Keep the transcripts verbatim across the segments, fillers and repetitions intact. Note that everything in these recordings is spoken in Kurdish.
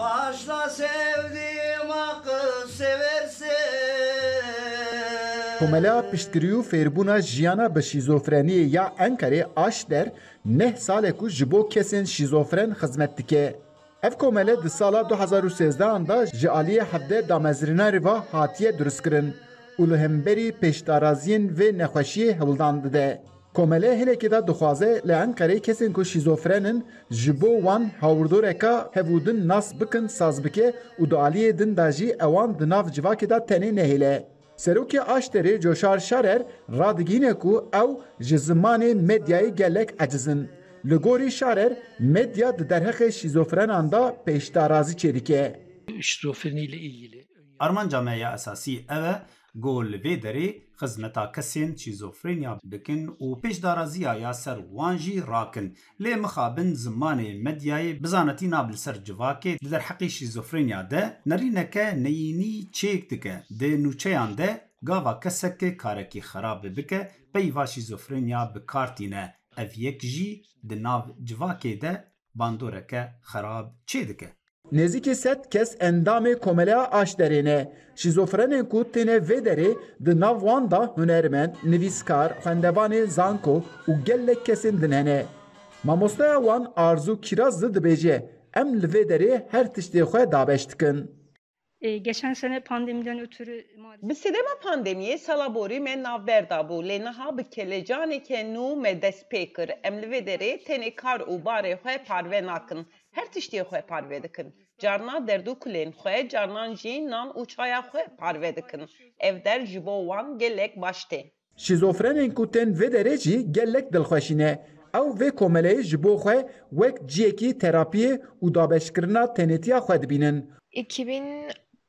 Başla sevdiğim hakkı seversen. Komeleya Piştgirî û Fêrbûna Jiyana bi Şîzofreniyê ya Enqerê, Aşder, neh sal e ku ji bo kesên şîzofren xizmet dike. Ev komele di sala du hezar û sêzdehan de ji aliyê hevdeh damezrînarî ve hatiye duristkirin û li hemberî pêşdaraziyên vê nexweşiyê hewldan dide. Komele hinekê de dixwaze li Enqerê kesên ku şîzofren in ji bo wan hawirdoreka hev û din nas bikin, saz bike û di aliyê din de jî ewan di nav civakê de tenê nehêle. Serokê Aşderê Coşar Şarer radigihîne ku ew ji zimanê medyayê gelek eciz in. Li gorî Şarer, medya di derheqê şîzofrenan de pêşdarazî çêdike. Şizofreni ile ilgili. Armanca me ya esasî ew e ku li vê derê xizmeta kesên şîzofrenya bikin û pêşdaraziya ya ser wan jî rakin. Lê mixabin zimanê medyayê bi zanetî nab li ser civakê di derheqê şîzofrenya de nerîneke neyînî çêk dike. Di nûçeyan de gava kesek karekî xerab bike, peyva şîzofrenya bi kar tîne. Ev yek jî di nav civakê de bandoreke xerab çêdike. Nêzîkî sed kes endamê Komeleya Aşderê ne. Şîzofrenên ku têne vê derê, di nav wan de hunermend, nivîskar, xwendevanê zanko û gelek kesên din hene. Mamosteya wan Arzu Kiraz zî dibêje, em li vê derê her tiştê xwe dabeş dikin. E, geçen sene pandemiden ötürü maalesef... Bi sedema pandemiyê sala borî me navber dabû, lê niha bi kelecaneke nû me dest pê kir. Em li vê derê tenê kar û barê xwe parve nakin. Her tiştê xwe parve dikin. Carna derd û kulên xwe, carnan jî nan û çaya xwe parve dikin. Ev der ji bo wan gelek baş tê. Şîzofrenên ku tên vê derê jî gelek dilxweşî ne. Ew vê komeleyê ji bo xwe wek ciyekî terapiyê û dabeşkirina tenêtiya xwe dibînin. iki bin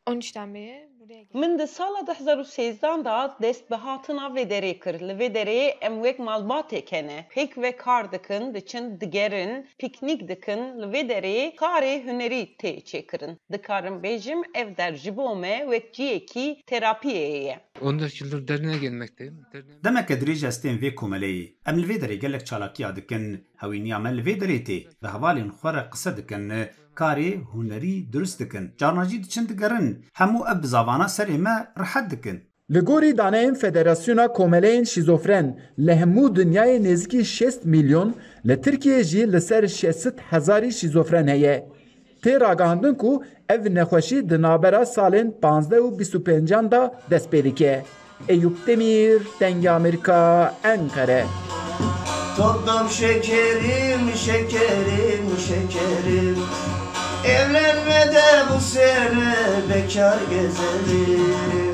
on üçten beri buraya geldim. Min di sala du hezar û sêzdehan de dest bi hatina vê derê kir. Li vê derê em wek malbatêk hene. Pêk ve kar dikin, diçin, digerin, pîknîk dikin. Li vê derê karê hunerî tê çêkirin. Dikarim bêjim, ev der ji bo me wek ciyekî terapiyê ye. On dört yıldır derneğe gelmekteyim. Derneğe... Demeke dirêj ez têm vê komeleyê. Em li vê derê gelek çalakiya dikin. Hewîniya me li vê derê tê. Bi hevalên xwe re qise dikin. Karê hunerî durist dikin. Carna jî diçin digerin. Hemû ev bizavana serê me rihet dikin. Li gorî daneyên Federasyona Komeleyên Şîzofren, li hemû dinyayê nêzîkî şêst milyon, li Tirkiyeyê jî li ser şeş sed hezarî şîzofren heye. Tê ragihandin ku ev nexweşî di navbera salên panzdeh û bîst û pêncan de dest pê dike. Eyûp Demîr, Dengê Amerîka, Enqere. Toddum şekerim, şekerim, şekerim. Evlenme de bu sene bekar gezelim.